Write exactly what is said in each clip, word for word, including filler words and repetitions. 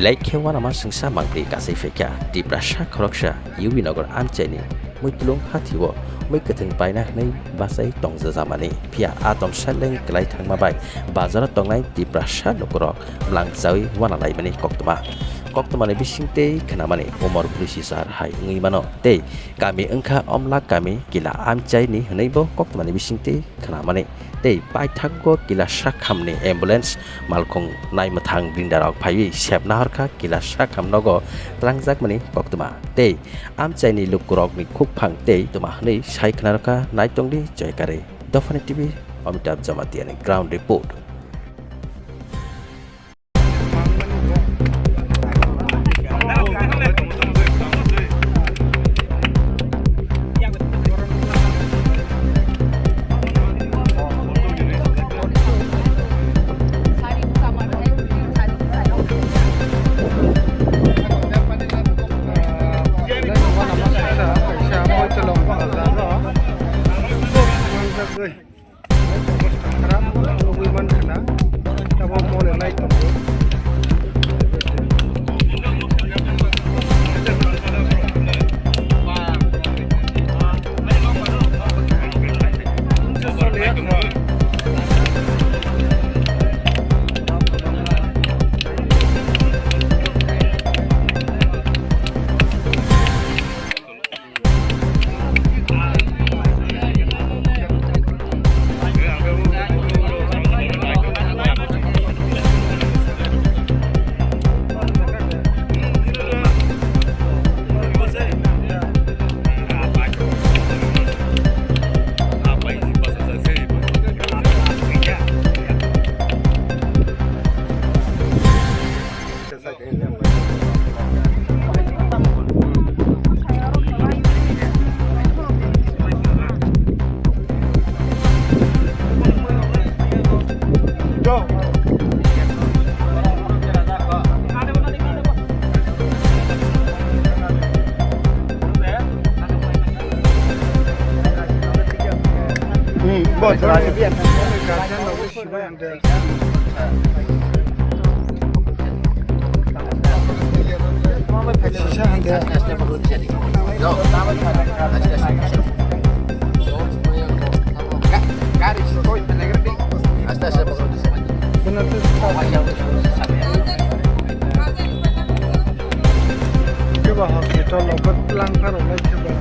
Belai khe uanama swngsa mangpli kasai phaikha Tiprasa khoroksa U B Nagar amchaini Muitulung hathio mui kwthwng paina hwnwi bachai tongjajamani. Phiya a tong seleng kwlai thangma bai bazaro tongnai Tiprasa lukurok bwlang chawi uana laimani koktwma. Koktwmani bisingtwi khnamani umor brwi sisar hai wngwi mano tei kami wngkha Omla kami Kila amchaini hwnwibo koktwmani bisingtwi khnamani. Tei paithago Kila sakhamni ambulance malkhung naimwthang brindarok phaiwi sepna horkha Kila sakham nogo twlangjakmani koktwma. Tei amchaini lukurokni khukphang tei twma hwnwi sai khwnarokha. Naitongdi Joyakari Dophani T V, Amitabh Jamatiani ground report. Kharap nugwi mankha na, abo mole lai tongo. Khe ba hospital rok bo tlang pharo lai khe ba.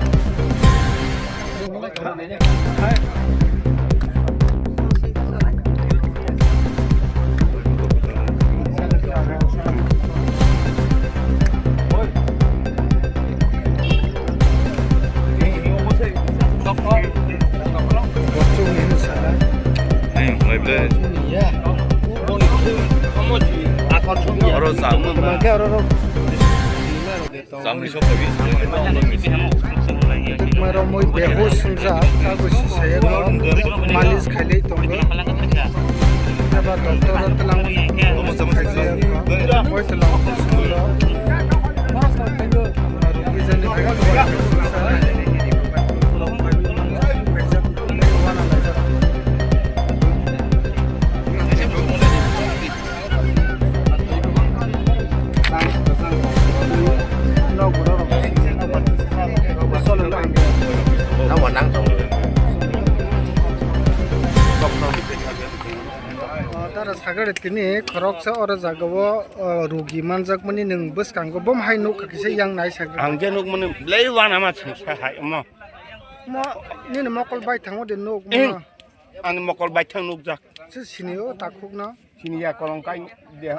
Oro sa. Chamni sok khabi. Tongmarok mui behus swngjak, abo sisaya no malis khailai tongo. Eba doctor o twlang moi twlang swngjak. Rugi jani Tara sagare tini khoroksa oro jaga o, o, rugi manjakmani nwng bwskango bom hai nukha kisa yang nai sagare. Ang je nukmani belai uanama chwngsa hai omo. Mo, nini mokol bai thango de nuk mo. Ani mokol baithang nukjak. Se sini o takhuk no. Sini ya kolong kai de.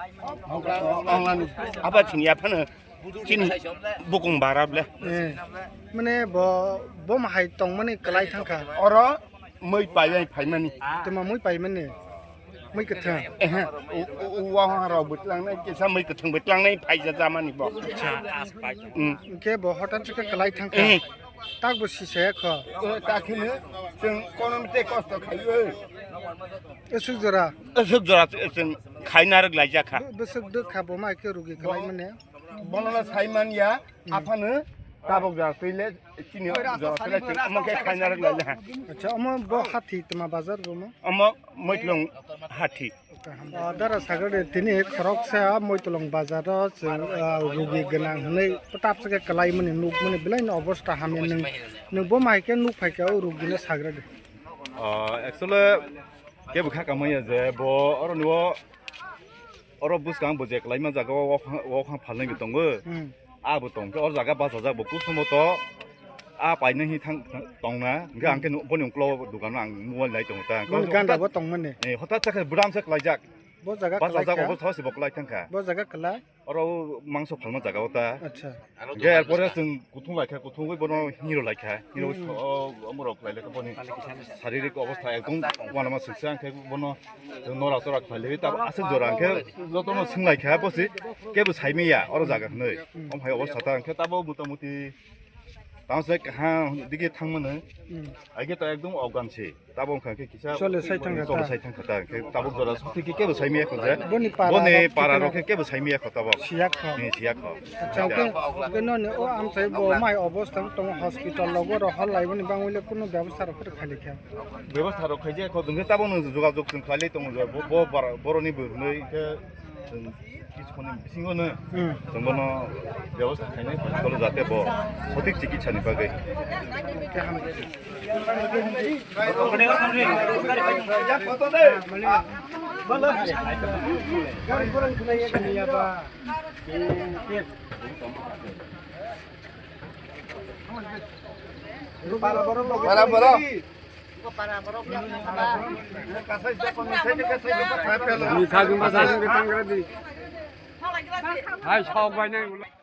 Onglani aba sini ya phano. Chini bukung bara ble. Eh, mane bo, bo mahai tongmani kwlai thangkha. Oro mui paiyai phaimani. Tuma mui paimani. Mui kwthang. Eh, u, u, u, wa ha rok bwtlangnai, kisa mui kwthang bwtlangnai phaija jamani bo. Acha. Mm. Hwnkhe bo hotan se kwlai thangkha. Eh. Tak bo sisaya kho. Eh, tak hino, chwng kono mte kosto khaio. Aswk jora. Aswk jora chwng khaina rwk laijak kha. Bo-, bwswk dwk kha bo mai khe rugi khlai mane. Bono no sai man ya, hmm, aphano tabok jora twi le chini jora twi le chwng omo khe khaina rwk lai le ha. Acha, omo bo hathi tma bazar bo mo? Omo Muitlung hathi. O, dara sagra de, tini khoroksa Moitolong bazar o chwng, ah, rugi gwnang hwnwi tapsa khe kwlaimani nukmani belai no obosta hamya. Nwng, nwng bo mai khe nuk phai kha o rugi no sagra de. O, actually, kebo kha kamaya je bo oro ni o, oro bwskang bo je kwlaima jaga o, o, o, o phalnai bo tongo. Hmm. Ah, bo tong khe o jaga bachajak bo kusumo to. Ah, paina hi thang, thang, tongna. Hingke ang khe nu-, boni uklog dukano ang mobile nai tongo ta. Boni ganda bo tongmani. Eh, hothat sa khe bwdam se klaijak. Bo jaga bachajak, kwlai kha? Obo thasi bo klai thang kha. Bo jaga kwlai? Oro mangso phalma jaga o ta. Acha. Hingke er pore chwng kuthung lai kha, kuthung wi bono hiro lai kha. Hiro hmm. O, omorok lai lai kha boni. Saririk obostha ekdom uanama suksa, hingke bono nora chora khlai lewi, ta aswk jora hingke jotono swng lai kha, bosi kebo sai maya oro jaga hwnwi. Omo hai obostha ta hingke tabo mota moti tamo se kaha digi thang mano. Hmm. Aige ta ekdom ogan se. Tabo wngkha khe kisa chole sai thang kha ta. Sai thang kha ta, hingke tabo jora soti khe kebo sai maya kho je. Boni para rok khe kebo sai maya kho tabo. Siya kho. Ni siya kho. Acha, hingke, hingke noni o amchai bo mai obostha tongo hospital logo ro hor lai boni bangwile kunu bebostha rok khe khali kha. Bebostha rok khaijak kho, hingke tabok nwng jogajog chwng khlailai tongo, bo, bo bara-, boroni bo hwnwi khe chwng kichukni bisingo no hmm. Chwng bono bebostha khainai, tolo jate bo sothik chikitsani bagwi. Para, para. Ni sajung ba sajung ke tanggra di. Hai sok bai nai.